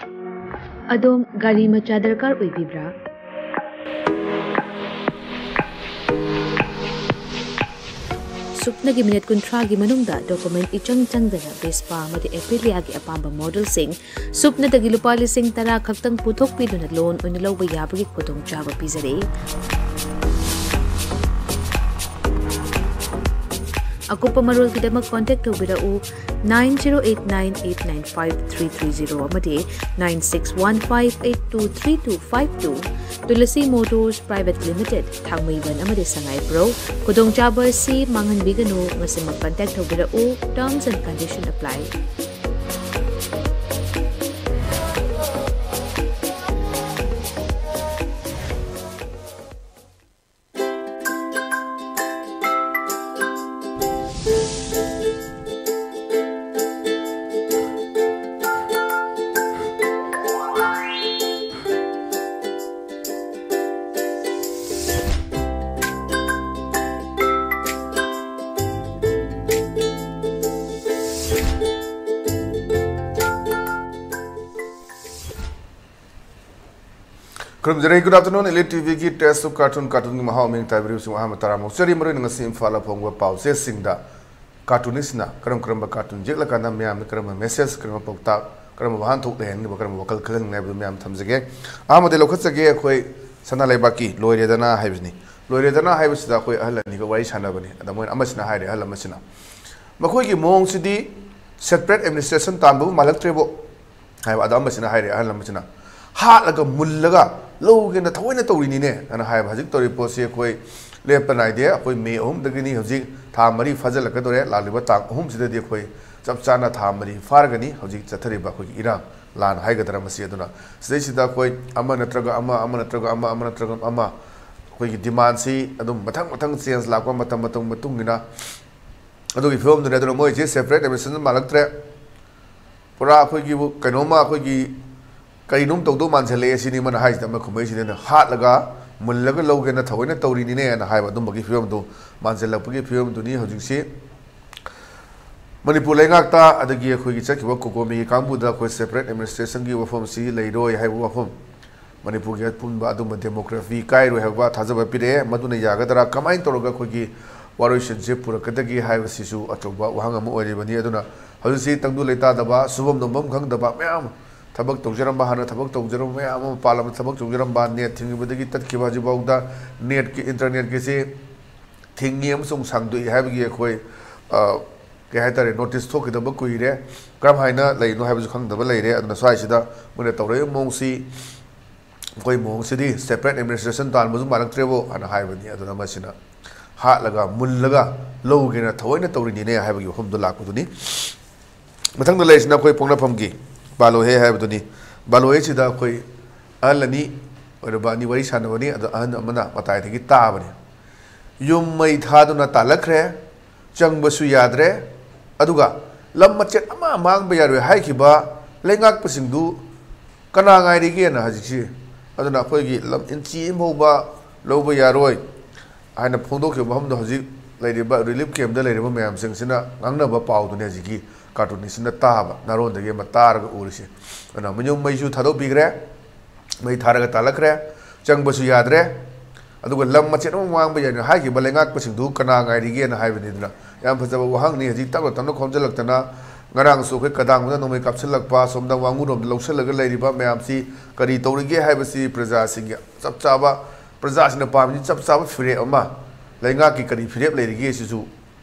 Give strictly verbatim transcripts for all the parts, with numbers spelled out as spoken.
ꯑꯗꯣꯝ ꯒꯥꯔꯤ ꯃꯆꯥ ꯗꯔꯀꯥꯔ ꯑꯣꯏꯕꯤꯕ꯭ꯔꯥ? ꯁꯨꯞꯅꯒꯤ ꯃꯤꯅꯤꯠ ꯀꯨꯟꯊ꯭ꯔꯥꯒꯤ ꯃꯅꯨꯡꯗ ꯗꯣꯀꯨꯃꯦꯟ ꯏꯆꯪ ꯆꯪꯗꯅ ꯚꯦꯁꯄꯥ ꯑꯃꯗꯤ ꯑꯦꯄꯤꯂꯤꯌꯥꯒꯤ ꯑꯄꯥꯝꯕ ꯃꯣꯗꯦꯜꯁꯤꯡ ꯁꯨꯞꯅꯗꯒꯤ ꯂꯨꯄꯥ ꯂꯤꯁꯤꯡ ꯇꯔꯥ ꯈꯛꯇꯪ ꯄꯨꯊꯣꯛꯄꯤꯗꯨꯅ ꯂꯣꯟ ꯑꯣꯏꯅ ꯂꯧꯕ ꯌꯥꯕꯒꯤ ꯈꯨꯗꯣꯡꯆꯥꯕ ꯄꯤꯖꯔꯤ꯫ ꯑꯀꯨꯞꯄ ꯃꯔꯣꯜꯒꯤꯗꯃꯛ ꯀꯣꯟꯇꯦꯛ ꯇꯧꯕꯤꯔꯛꯎ nine zero eight nine eight nine five three three zero ꯑꯃꯗꯤ nine six one five eight two three two five two. Tulsi motors private limited, Thangmeiband ꯑꯃꯗꯤ ꯁꯉꯥꯏꯄ꯭ꯔꯧ꯫ ꯈꯨꯗꯣꯡꯆꯥꯕ ꯑꯁꯤ ꯃꯥꯡꯍꯟꯕꯤꯒꯅꯨ, ꯃꯁꯤꯃꯛ ꯀꯟꯇꯦꯛ ꯇꯧꯕꯤꯔꯛꯎ꯫ Terms and condition apply. ꯈꯨꯔꯨꯝꯖꯔꯤ꯫ Good afternoon, Elite ꯇꯤꯚꯤꯒꯤ Taste of Cartoon, ꯀꯥꯔꯇꯨꯟꯒꯤ ꯃꯍꯥꯎ ꯃꯤꯡ ꯇꯥꯕꯤꯔꯤꯕꯁꯤꯡ ꯑꯍꯥꯟꯕ ꯇꯔꯥꯃꯨꯛ ꯆꯔꯤ꯫ ꯃꯔꯨꯑꯣꯏꯅ ꯉꯁꯤ ꯏꯝꯐꯥꯜꯗ ꯐꯣꯡꯕ ꯄꯥꯎꯆꯦꯁꯤꯡꯗ ꯀꯥꯔꯇꯨꯅꯤꯁꯅ ꯀꯔꯝ ꯀꯔꯝꯕ ꯀꯥꯔꯇꯨꯟ ꯌꯦꯛꯂꯀꯥꯟꯗ ꯃꯤꯌꯥꯝꯅ ꯀꯔꯝꯕ ꯃꯦꯁꯦꯖ, ꯀꯔꯝꯕ ꯄꯥꯎꯇꯥꯛ, ꯀꯔꯝꯕ ꯋꯥꯍꯟꯊꯣꯛ ꯂꯩꯍꯟꯅꯤꯡꯕ, ꯀꯔꯝꯕ ꯋꯥꯈꯜ ꯈꯜꯍꯟꯅꯤꯡꯕ ꯍꯥꯏꯕꯗꯨ ꯃꯌꯥꯝ ꯊꯝꯖꯒꯦ꯫ ꯑꯍꯥꯟꯕꯗ ꯂꯧꯈꯠꯆꯒꯦ ꯑꯩꯈꯣꯏ ꯁꯅꯥ ꯂꯩꯕꯥꯛꯀꯤ ꯂꯣꯏꯔꯦꯗꯅ ꯍꯥꯏꯕꯁꯤꯅꯤ꯫ ꯂꯣꯏꯔꯦꯗꯅ ꯍꯥꯏꯕꯁꯤꯗ ꯑꯩꯈꯣꯏ ꯑꯍꯜ ꯑꯅꯤꯒ ꯋꯥꯔꯤ ꯁꯥꯟꯅꯕꯅꯤ꯫ ꯑꯗ ꯃꯣꯏꯅ ꯑꯃꯁꯤꯅ ꯍꯥꯏꯔꯦ, ꯑꯍꯜ ꯑꯃꯁꯤꯅ, "ꯃꯈꯣꯏꯒꯤ ꯃꯑꯣꯡꯁꯤꯗꯤ separate administration ꯇꯥꯟꯕꯕꯨ ꯃꯥꯜꯂꯛꯇ꯭ꯔꯦꯕꯣ" ꯍꯥꯏꯕ꯫ ꯑꯗ ꯑꯃꯁꯤꯅ ꯍꯥꯏꯔꯦ, ꯑꯍꯜ ꯑꯃꯁꯤꯅ, "ꯍꯥꯠꯂꯒ ꯃꯨꯜꯂꯒ ꯂꯧꯒꯦꯅ ꯊꯑꯣꯏꯅ ꯇꯧꯔꯤꯅꯤꯅꯦ" ꯑꯅ ꯍꯥꯏꯕ꯫ ꯍꯧꯖꯤꯛ ꯇꯧꯔꯤꯕ ꯄꯣꯠꯁꯤ ꯑꯩꯈꯣꯏ ꯂꯦꯞꯄ ꯅꯥꯏꯗꯦ꯫ ꯑꯩꯈꯣꯏ ꯃꯦ ꯑꯍꯨꯝꯗꯒꯤꯅꯤ, ꯍꯧꯖꯤꯛ ꯊꯥ ꯃꯔꯤ ꯐꯥꯖꯤꯜꯂꯛꯀꯗꯧꯔꯦ꯫ ꯂꯥꯛꯂꯤꯕ ꯇꯥꯡ ꯑꯍꯨꯝꯁꯤꯗꯗꯤ ꯑꯩꯈꯣꯏ ꯆꯞ ꯆꯥꯅ ꯊꯥ ꯃꯔꯤ ꯐꯥꯔꯒꯅꯤ꯫ ꯍꯧꯖꯤꯛ ꯆꯠꯊꯔꯤꯕ ꯑꯩꯈꯣꯏꯒꯤ ꯏꯔꯥꯡ, ꯂꯥꯟ ꯍꯥꯏꯒꯗ꯭ꯔꯥ ꯃꯁꯤ, ꯑꯗꯨꯅ ꯁꯤꯗꯩꯁꯤꯗ ꯑꯩꯈꯣꯏ ꯑꯃ ꯅꯠꯇ꯭ꯔꯒ ꯑꯃ, ꯑꯃ ꯅꯠꯇ꯭ꯔꯒ ꯑꯃ, ꯑꯃ ꯅꯠꯇ꯭ꯔꯒ ꯑꯃ, ꯑꯩꯈꯣꯏꯒꯤ ꯗꯤꯃꯥꯟꯁꯤ ꯑꯗꯨꯝ ꯃꯊꯪ ꯃꯊꯪ ꯆꯦꯟꯖ ꯂꯥꯛꯄ ꯃꯇꯝ, ꯃꯇꯝ ꯃꯇꯨꯡ ꯏꯟꯅ ꯑꯗꯨꯒꯤ ꯐꯤꯕꯝꯗꯨꯅꯤ꯫ ꯑꯗꯨꯅ ꯃꯣꯏꯁꯦ separate administration ꯃꯥꯜꯂꯛꯇ꯭ꯔꯦ꯫ ꯄꯨꯔꯥ ꯑꯩꯈꯣꯏꯒꯤ ꯀꯩꯅꯣꯝꯃ, ꯑꯩꯈꯣꯏꯒꯤ ꯀꯩꯅꯣꯝ ꯇꯧꯗꯧ ꯃꯥꯟꯁꯤꯜꯂꯛꯑꯦ ꯁꯤꯅꯤ ꯑꯃꯅ ꯍꯥꯏꯁꯤꯗ꯫ ꯑꯃ ꯈꯨꯝꯃꯛꯏꯁꯤꯅ, "ꯍꯥꯠꯂꯒ ꯃꯨꯜꯂꯒ ꯂꯧꯒꯦꯅ ꯊꯑꯣꯏꯅ ꯇꯧꯔꯤꯅꯤꯅꯦꯅ" ꯍꯥꯏꯕ ꯑꯗꯨꯝꯕꯒꯤ ꯐꯤꯕꯝꯗꯨ ꯃꯥꯟꯁꯤꯜꯂꯛꯄꯒꯤ ꯐꯤꯕꯝꯗꯨꯅꯤ ꯍꯧꯖꯤꯛꯁꯤ꯫ ꯃꯅꯤꯄꯨꯔ ꯂꯩꯉꯥꯛꯇ ꯑꯗꯒꯤ ꯑꯩꯈꯣꯏꯒꯤ ꯆꯠꯈꯤꯕ ꯀꯣꯀꯣꯃꯤꯒꯤ ꯀꯥꯡꯕꯨꯗ ꯑꯩꯈꯣꯏ separate administrationꯒꯤ ꯋꯥꯐꯝꯁꯤ ꯂꯩꯔꯣꯏ ꯍꯥꯏꯕ ꯋꯥꯐꯝ, ꯃꯅꯤꯄꯨꯔꯒꯤ ꯑꯄꯨꯟꯕ ꯑꯗꯨꯝꯕ demography ꯀꯥꯏꯔꯣꯏ ꯍꯥꯏꯕ ꯊꯥꯖꯕ ꯄꯤꯔꯛꯑꯦ꯫ ꯃꯗꯨꯅ ꯌꯥꯒꯗ꯭ꯔꯥ? ꯀꯃꯥꯏꯅ ꯇꯧꯔꯒ ꯑꯩꯈꯣꯏꯒꯤ ꯋꯥꯔꯣꯏꯁꯤꯟꯁꯦ ꯄꯨꯔꯛꯀꯗꯒꯦ ꯍꯥꯏꯕꯁꯤꯁꯨ ꯑꯆꯧꯕ ꯋꯥꯍꯪ ꯑꯃ ꯑꯣꯏꯔꯤꯕꯅꯤ꯫ ꯑꯗꯨꯅ ꯍꯧꯖꯤꯛꯁꯤ ꯇꯪꯗꯨ ꯂꯩꯇꯥꯗꯕ, ꯁꯨꯐꯝ ꯅꯣꯝꯐꯝ ꯈꯪꯗꯕ ꯃꯌꯥꯝ, ꯊꯕꯛ ꯇꯧꯖꯔꯝꯕ, ꯍꯥꯟꯅ ꯊꯕꯛ ꯇꯧꯖꯔꯝꯕ ꯃꯌꯥꯝ ꯑꯃ, ꯃꯄꯥꯟ ꯂꯝꯗ ꯊꯕꯛ ꯇꯧꯖꯔꯝꯕ, NET ꯊꯤꯡꯉꯤꯕꯗꯒꯤ ꯇꯠꯈꯤꯕ ꯍꯧꯖꯤꯛꯐꯥꯎꯗ NETꯀꯤ, internetꯀꯤꯁꯤ ꯊꯤꯡꯉꯤ ꯑꯃꯁꯨꯡ ꯁꯥꯡꯗꯣꯛꯏ ꯍꯥꯏꯕꯒꯤ ꯑꯩꯈꯣꯏ, ꯑ, ꯀꯩ ꯍꯥꯏꯇꯥꯔꯦ, notice ꯊꯣꯛꯈꯤꯗꯕ ꯀꯨꯏꯔꯦ꯫ ꯀꯔꯝ ꯍꯥꯏꯅ ꯂꯩꯔꯤꯅꯣ ꯍꯥꯏꯕꯁꯨ ꯈꯪꯗꯕ ꯂꯩꯔꯦ꯫ ꯑꯗꯨꯅ ꯁ꯭ꯋꯥꯏꯁꯤꯗ ꯃꯣꯏꯅ ꯇꯧꯔꯛꯏꯕ ꯃꯑꯣꯡꯁꯤ, ꯑꯩꯈꯣꯏ ꯃꯑꯣꯡꯁꯤꯗꯤ separate administration ꯇꯥꯟꯕꯁꯨ ꯃꯥꯜꯂꯛꯇ꯭ꯔꯦꯕꯣ ꯍꯥꯏꯅ ꯍꯥꯏꯕꯅꯤ꯫ ꯑꯗꯨꯅ ꯃꯁꯤꯅ ꯍꯥꯠꯂꯒ ꯃꯨꯜꯂꯒ ꯂꯧꯒꯦꯅ ꯊꯑꯣꯏꯅ ꯇꯧꯔꯤꯅꯤꯅꯦ ꯍꯥꯏꯕꯒꯤ ꯋꯥꯐꯝꯗꯨ ꯂꯥꯛꯄꯗꯨꯅꯤ꯫ ꯃꯊꯪꯗ ꯂꯩꯔꯤꯁꯤꯅ ꯑꯩꯈꯣꯏ ꯄꯣꯛꯅꯐꯝꯒꯤ ꯕꯥꯂꯣꯍꯦ ꯍꯥꯏꯕꯗꯨꯅꯤ꯫ ꯕꯥꯂꯣꯍꯦꯁꯤꯗ ꯑꯩꯈꯣꯏ ꯑꯍꯜ ꯑꯅꯤ ꯑꯣꯏꯔꯕ ꯑꯅꯤ ꯋꯥꯔꯤ ꯁꯥꯟꯅꯕꯅꯤ꯫ ꯑꯗꯣ ꯑꯍꯟ ꯑꯃꯅ ꯃꯇꯥꯏꯗꯒꯤ ꯇꯥꯕꯅꯤ꯫ ꯌꯨꯝ ꯃꯩ ꯊꯥꯗꯨꯅ ꯇꯥꯜꯂꯛꯈ꯭ꯔꯦ, ꯆꯪꯕꯁꯨ ꯌꯥꯗ꯭ꯔꯦ, ꯑꯗꯨꯒ ꯂꯝ ꯃꯆꯦꯠ ꯑꯃ ꯃꯥꯡꯕ ꯌꯥꯔꯣꯏ ꯍꯥꯏꯈꯤꯕ ꯂꯩꯉꯥꯛꯄꯁꯤꯡꯗꯨ ꯀꯅꯥ ꯉꯥꯏꯔꯤꯒꯦꯅ ꯍꯧꯖꯤꯛꯁꯤ꯫ ꯑꯗꯨꯅ ꯑꯩꯈꯣꯏꯒꯤ ꯂꯝ ꯏꯟꯆꯤ ꯑꯃ ꯐꯥꯎꯕ ꯂꯧꯕ ꯌꯥꯔꯣꯏ ꯍꯥꯏꯅ ꯐꯣꯡꯗꯣꯛꯈꯤꯕ ꯃꯐꯝꯗ ꯍꯧꯖꯤꯛ ꯂꯩꯔꯤꯕ relief campꯇ ꯂꯩꯔꯤꯕ ꯃꯌꯥꯝꯁꯤꯡꯁꯤꯅ ꯉꯥꯡꯅꯕ ꯄꯥꯎꯗꯨꯅꯤ ꯍꯧꯖꯤꯛꯀꯤ cartoonistꯁꯤꯅ ꯇꯥꯕ, ꯅꯥꯔꯣꯟꯗꯒꯤ ꯑꯃ ꯇꯥꯔꯒ ꯎꯔꯤꯁꯦ꯫ ꯑꯗꯨꯅ ꯃꯌꯨꯝ ꯃꯩꯁꯨ ꯊꯥꯗꯣꯛꯄꯤꯈ꯭ꯔꯦ, ꯃꯩ ꯊꯥꯔꯒ ꯇꯥꯜꯂꯛꯈ꯭ꯔꯦ, ꯆꯪꯕꯁꯨ ꯌꯥꯗ꯭ꯔꯦ꯫ ꯑꯗꯨꯒ ꯂꯝ ꯃꯆꯦꯠ ꯑꯃ ꯃꯥꯡꯕ ꯌꯥꯏꯅ ꯍꯥꯏꯈꯤꯕ ꯂꯩꯉꯥꯛꯄꯁꯤꯡꯗꯨ ꯀꯅꯥ ꯉꯥꯏꯔꯤꯒꯦꯅ ꯍꯥꯏꯕꯅꯤꯗꯅ꯫ ꯌꯥꯝ ꯐꯖꯕ ꯋꯥꯍꯪꯅꯤ꯫ ꯍꯧꯖꯤꯛ ꯇꯞꯅ ꯇꯞꯅ ꯈꯣꯝꯖꯤꯜꯂꯛꯇꯅ, ꯉꯔꯥꯡꯁꯨ ꯑꯩꯈꯣꯏ ꯀꯗꯥꯡꯕꯗ ꯅꯣꯡꯃꯩ ꯀꯥꯞꯁꯤꯜꯂꯛꯄ, ꯁꯣꯝꯗ ꯋꯥꯉꯨꯔꯣꯝꯗ ꯂꯧꯁꯤꯜꯂꯒ ꯂꯩꯔꯤꯕ ꯃꯌꯥꯝꯁꯤ ꯀꯔꯤ ꯇꯧꯔꯤꯒꯦ ꯍꯥꯏꯕꯁꯤ ꯄ꯭ꯔꯖꯥꯁꯤꯡꯒꯤ ꯆꯞ ꯆꯥꯕ, ꯄ꯭ꯔꯖꯥꯁꯤꯡꯅ ꯄꯥꯝꯃꯤꯁꯤ ꯆꯞ ꯆꯥꯕ ꯐꯤꯔꯦꯞ ꯑꯃ, ꯂꯩꯉꯥꯛꯀꯤ ꯀꯔꯤ ꯐꯤꯔꯦꯞ ꯂꯩꯔꯤꯒꯦ ꯁꯤꯁꯨ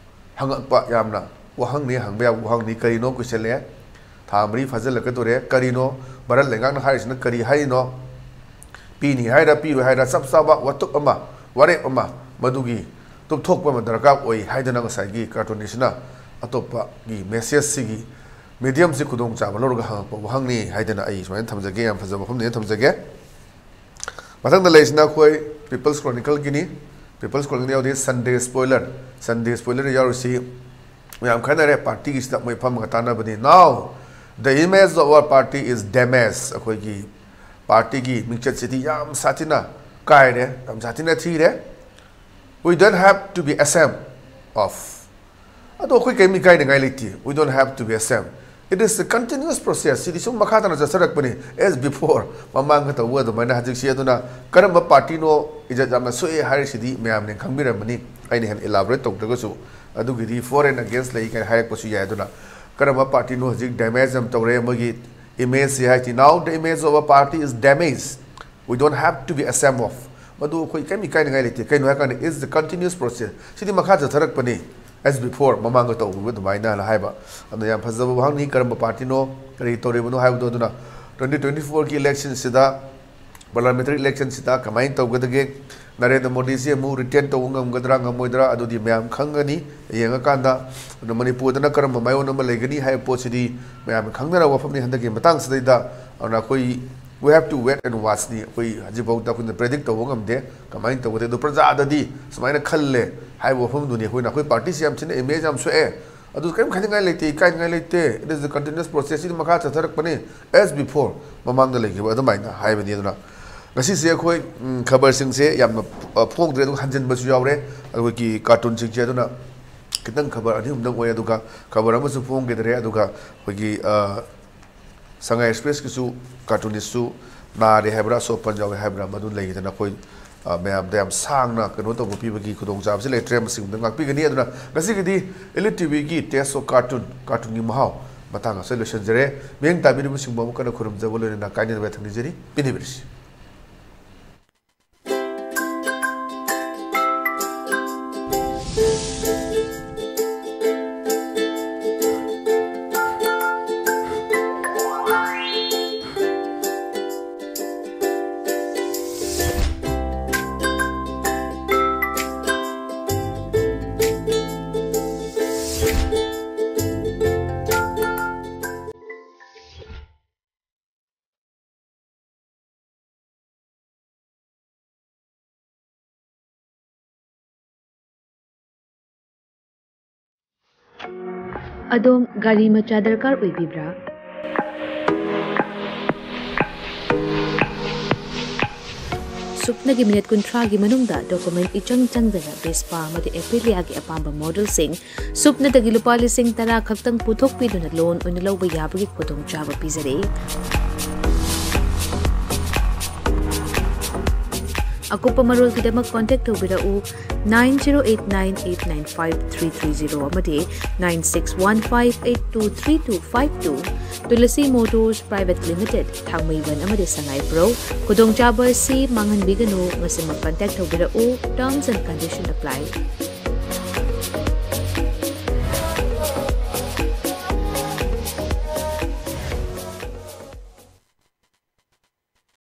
ꯍꯪꯉꯛꯄ ꯌꯥꯝꯅ ꯋꯥꯍꯪꯅꯤ, ꯍꯪꯕ ꯌꯥꯕ ꯋꯥꯍꯪꯅꯤ꯫ ꯀꯔꯤꯅꯣ ꯀꯨꯏꯁꯜꯂꯛꯑꯦ, ꯊꯥ ꯃꯔꯤ ꯐꯥꯖꯤꯜꯂꯛꯀꯗꯣꯔꯦ꯫ ꯀꯔꯤꯅꯣ ꯚꯥꯔꯠ ꯂꯩꯉꯥꯛꯅ ꯍꯥꯏꯔꯤꯁꯤꯅ ꯀꯔꯤ ꯍꯥꯏꯔꯤꯅꯣ? ꯄꯤꯅꯤ ꯍꯥꯏꯔ ꯄꯤꯔꯣꯏ ꯍꯥꯏꯔ ꯆꯞ ꯆꯥꯕ ꯋꯥꯇꯨꯞ ꯑꯃ, ꯋꯥꯔꯦꯞ ꯑꯃ ꯃꯗꯨꯒꯤ ꯇꯨꯞꯊꯣꯛꯄ ꯑꯃ ꯗꯔꯀꯥꯔ ꯑꯣꯏ ꯍꯥꯏꯗꯅ ꯉꯁꯥꯏꯒꯤ cartoonistꯁꯤꯅ ꯑꯇꯣꯞꯄꯒꯤ messageꯁꯤꯒꯤ mediumꯁꯤ ꯈꯨꯗꯣꯡꯆꯥꯕ ꯂꯧꯔꯒ ꯍꯪꯉꯛꯄ ꯋꯥꯍꯪꯅꯤ ꯍꯥꯏꯗꯅ ꯑꯩ ꯁꯨꯃꯥꯏꯅ ꯊꯝꯖꯒꯦ꯫ ꯌꯥꯝ ꯐꯖꯕ ꯋꯥꯐꯝꯅꯦꯅ ꯊꯝꯖꯒꯦ꯫ ꯃꯊꯪꯗ ꯂꯩꯔꯤꯁꯤꯅ ꯑꯩꯈꯣꯏ People's Chronicleꯒꯤꯅꯤ꯫ People's Chronicleꯗ ꯌꯥꯎꯔꯤ Sunday Spoiler꯫ Sunday Spoilerꯗ ꯌꯥꯎꯔꯤꯁꯤ ꯃꯌꯥꯝ ꯈꯟꯅꯔꯦ, partyꯒꯤꯁꯤꯗ ꯃꯣꯏ ꯐꯝꯃꯒ ꯇꯥꯟꯅꯕꯅꯤ꯫ Now the image of our party is damaged꯫ ꯑꯩꯈꯣꯏꯒꯤ partyꯒꯤ ꯃꯤꯡꯆꯠꯁꯤꯗꯤ ꯌꯥꯝ ꯁꯥꯊꯤꯅ ꯀꯥꯏꯔꯦ, ꯌꯥꯝ ꯁꯥꯊꯤꯅ ꯊꯤꯔꯦ꯫ We don't have to be ashamed of ꯑꯗꯣ ꯑꯩꯈꯣꯏ ꯀꯔꯤꯝ ꯏꯀꯥꯏꯅꯤꯡꯉꯥꯏ ꯂꯩꯇꯦ, we don't have to be ashamed. It is a continuous process. ꯁꯤꯗꯤ ꯁꯨꯝ ꯃꯈꯥ ꯇꯥꯅ ꯆꯠꯊꯔꯛꯄꯅꯤ, as before, ꯃꯃꯥꯡꯗ ꯇꯧꯕ ꯑꯗꯨꯃꯥꯏꯅ ꯍꯧꯖꯤꯛꯁꯤ꯫ ꯑꯗꯨꯅ ꯀꯔꯝꯕ ꯄꯥꯔꯇꯤꯅꯣ ꯏꯖꯠ ꯌꯥꯝꯅ ꯁꯣꯛꯑꯦ ꯍꯥꯏꯔꯤꯁꯤꯗꯤ ꯃꯌꯥꯝꯅ ꯈꯪꯕꯤꯔꯝꯃꯅꯤ, ꯑꯩꯅ ꯍꯦꯟꯅ ꯏꯂꯥꯕꯣꯔꯦꯠ ꯇꯧꯗ꯭ꯔꯒꯁꯨ꯫ ꯑꯗꯨꯒꯤꯗꯤ for and against ꯂꯩ ꯀꯥꯏꯅ ꯍꯥꯏꯔꯛꯄꯁꯨ ꯌꯥꯏ꯫ ꯑꯗꯨꯅ ꯀꯔꯝꯕ ꯄꯥꯔꯇꯤꯅꯣ ꯍꯧꯖꯤꯛ ꯗꯦꯃꯦꯖ ꯌꯥꯝ ꯇꯧꯔꯦ, ꯃꯣꯏꯒꯤ ꯏꯃꯦꯖꯁꯦ ꯍꯥꯏꯁꯤ, now the image of a party is damaged, we don't have to be ashamed of. ꯃꯗꯨ ꯑꯩꯈꯣꯏ ꯀꯔꯤꯝ ꯏꯀꯥꯏꯅꯤꯡꯉꯥꯏ ꯂꯩꯇꯦ꯫ ꯀꯩꯅꯣ ꯍꯥꯏꯔꯀꯥꯟꯗ, it's the continuous process. ꯁꯤꯗꯤ ꯃꯈꯥ ꯆꯠꯊꯔꯛꯄꯅꯤ, as before, ꯃꯃꯥꯡꯗ ꯇꯧꯈꯤꯕ ꯑꯗꯨꯃꯥꯏꯅ ꯍꯥꯏꯕ꯫ ꯑꯗꯨꯅ ꯌꯥꯝ ꯐꯖꯕ ꯋꯥꯍꯪꯅꯤ, ꯀꯔꯝꯕ ꯄꯥꯔꯇꯤꯅꯣ, ꯀꯔꯤ ꯇꯧꯔꯤꯕꯅꯣ ꯍꯥꯏꯕꯗꯣ꯫ ꯑꯗꯨꯅ twenty twenty-fourꯒꯤ ꯏꯂꯦꯛꯁꯟꯁꯤꯗ, ꯄꯥꯔꯂꯤꯌꯥꯃꯦꯟꯇꯔꯤ ꯏꯂꯦꯛꯁꯟꯁꯤꯗ ꯀꯃꯥꯏꯅ ꯇꯧꯒꯗꯒꯦ, ꯅꯔꯦꯟꯗ꯭ꯔ ꯃꯣꯗꯤꯁꯤ ꯑꯃꯨꯛ ꯔꯤꯇꯦꯟ ꯇꯧꯕ ꯉꯝꯒꯗ꯭ꯔꯥ ꯉꯝꯃꯣꯏꯗ꯭ꯔꯥ, ꯑꯗꯨꯗꯤ ꯃꯌꯥꯝ ꯈꯪꯒꯅꯤ꯫ ꯌꯦꯡꯉꯀꯥꯟꯗ, ꯑꯗꯨꯅ ꯃꯅꯤꯄꯨꯔꯗꯅ ꯀꯔꯝꯕ ꯃꯥꯏꯑꯣꯟ ꯑꯃ ꯂꯩꯒꯅꯤ ꯍꯥꯏꯕ ꯄꯣꯠꯁꯤꯗꯤ ꯃꯌꯥꯝꯅ ꯈꯪꯅꯔꯕ ꯋꯥꯐꯝꯅꯤ꯫ ꯍꯟꯗꯛꯀꯤ ꯃꯇꯥꯡꯁꯤꯗꯩꯗ, ꯑꯗꯨꯅ ꯑꯩꯈꯣꯏ, we have to wait and watchꯅꯤ꯫ ꯑꯩꯈꯣꯏ ꯍꯧꯖꯤꯛꯐꯥꯎꯗ ꯑꯩꯈꯣꯏꯅ ꯄ꯭ꯔꯦꯗꯤꯛ ꯇꯧꯕ ꯉꯝꯗꯦ ꯀꯃꯥꯏꯅ ꯇꯧꯒꯗꯦ꯫ ꯑꯗꯣ ꯄ꯭ꯔꯖꯥꯗꯗꯤ ꯁꯨꯃꯥꯏꯅ ꯈꯜꯂꯦ ꯍꯥꯏꯕ ꯋꯥꯐꯝꯗꯨꯅꯤ꯫ ꯑꯩꯈꯣꯏꯅ, ꯑꯩꯈꯣꯏ ꯄꯥꯔꯇꯤꯁꯤ ꯌꯥꯝ ꯊꯤꯅ ꯏꯃꯦꯖ ꯌꯥꯝ ꯁꯣꯛꯑꯦ, ꯑꯗꯨ ꯀꯔꯤꯝ ꯈꯟꯅꯤꯡꯉꯥꯏ ꯂꯩꯇꯦ, ꯏꯀꯥꯏꯅꯤꯡꯉꯥꯏ ꯂꯩꯇꯦ꯫ It is a continuous process. ꯁꯤꯗꯤ ꯃꯈꯥ ꯆꯠꯊꯔꯛꯄꯅꯤ, as before, ꯃꯃꯥꯡꯗ ꯂꯩꯈꯤꯕ ꯑꯗꯨꯃꯥꯏꯅ ꯍꯥꯏꯕꯅꯤ꯫ ꯑꯗꯨꯅ ꯉꯁꯤꯁꯦ ꯑꯩꯈꯣꯏ, ꯎꯝ, ꯈꯕꯔꯁꯤꯡꯁꯦ ꯌꯥꯝꯅ, ꯑ, ꯐꯣꯡꯗ꯭ꯔꯦ, ꯑꯗꯨꯒ ꯍꯟꯖꯤꯟꯕꯁꯨ ꯌꯥꯎꯔꯦ ꯑꯩꯈꯣꯏꯒꯤ ꯀꯥꯔꯇꯨꯟꯁꯤꯡꯁꯦ꯫ ꯑꯗꯨꯅ ꯈꯤꯇꯪ ꯈꯕꯔ ꯑꯅꯤ ꯑꯍꯨꯝꯗꯪ ꯑꯣꯏ, ꯑꯗꯨꯒ ꯈꯕꯔ ꯑꯃꯁꯨ ꯐꯣꯡꯈꯤꯗ꯭ꯔꯦ꯫ ꯑꯗꯨꯒ ꯑꯩꯈꯣꯏꯒꯤ, ꯑ, ꯁꯉꯥꯏ ꯑꯦꯛꯁꯄ꯭ꯔꯦꯁꯀꯤꯁꯨ ꯀꯥꯔꯇꯨꯅꯤꯁꯁꯨ ꯅꯥꯔꯦ ꯍꯥꯏꯕ꯭ꯔꯥ, ꯑꯁꯣꯛ ꯑꯄꯟ ꯌꯥꯎꯔꯦ ꯍꯥꯏꯕ꯭ꯔꯥ, ꯃꯗꯨ ꯂꯩꯈꯤꯗꯅ ꯑꯩꯈꯣꯏ, ꯑ, ꯃꯌꯥꯝꯗ ꯌꯥꯝ ꯁꯥꯡꯅ ꯀꯩꯅꯣ ꯇꯧꯕ ꯄꯤꯕꯒꯤ ꯈꯨꯗꯣꯡꯆꯥꯕꯁꯤ ꯂꯩꯇ꯭ꯔꯦ꯫ ꯃꯁꯤꯒꯨꯝꯕꯗ ꯉꯥꯛꯄꯤꯒꯅꯤ꯫ ꯑꯗꯨꯅ ꯉꯁꯤꯒꯤꯗꯤ Elite TVꯒꯤ Taste of Cartoon, ꯀꯥꯔꯇꯨꯟꯒꯤ ꯃꯍꯥꯎ ꯃꯇꯥꯡ ꯑꯁꯤꯗ ꯂꯣꯏꯁꯤꯟꯖꯔꯦ꯫ ꯃꯤꯠꯌꯦꯡ ꯇꯥꯕꯤꯔꯤꯕꯁꯤꯡꯕꯨ ꯑꯃꯨꯛ ꯍꯟꯅ ꯈꯨꯔꯨꯝꯖꯕ ꯂꯣꯏꯅꯅ ꯀꯥꯏꯅꯗꯕ ꯊꯝꯅꯤꯖꯔꯤ꯫ ꯄꯤꯅꯤꯕꯤꯔꯤꯁꯤ꯫ ꯑꯗꯣꯝ ꯒꯥꯔꯤ ꯃꯆꯥ ꯗꯔꯀꯥꯔ ꯑꯣꯏꯕꯤꯕ꯭ꯔꯥ? ꯁꯨꯞꯅꯒꯤ ꯃꯤꯅꯤꯠ ꯀꯨꯟꯊ꯭ꯔꯥꯒꯤ ꯃꯅꯨꯡꯗ document ꯏꯆꯪ ꯆꯪꯗꯅ Vespa ꯑꯃꯗꯤ Aprilia ꯒꯤ ꯑꯄꯥꯝꯕ model ꯁꯤꯡ ꯁꯨꯞꯅꯗꯒꯤ ꯂꯨꯄꯥ ꯂꯤꯁꯤꯡ ꯇꯔꯥ ꯈꯛꯇꯪ ꯄꯨꯊꯣꯛꯄꯤꯗꯨꯅ loan ꯑꯣꯏꯅ ꯂꯧꯕ ꯌꯥꯕꯒꯤ ꯈꯨꯗꯣꯡꯆꯥꯕ ꯄꯤꯖꯔꯤ꯫ ꯑꯀꯨꯞꯄ ꯃꯔꯣꯜꯒꯤꯗꯃꯛ contact ꯇꯧꯕꯤꯔꯛꯎ nine zero eight nine eight nine five three three zero ꯑꯃꯗꯤ nine six one five eight two three two five two꯫ Tulasi Motors Private Limited, ꯊꯥꯡꯃꯩꯕꯟ ꯑꯃꯗꯤ ꯁꯉꯥꯏꯄ꯭ꯔꯧ꯫ ꯈꯨꯗꯣꯡꯆꯥꯕ ꯑꯁꯤ ꯃꯥꯡꯍꯟꯕꯤꯒꯅꯨ꯫ ꯉꯁꯤꯃꯛ contact ꯇꯧꯕꯤꯔꯛꯎ꯫ Terms and condition apply꯫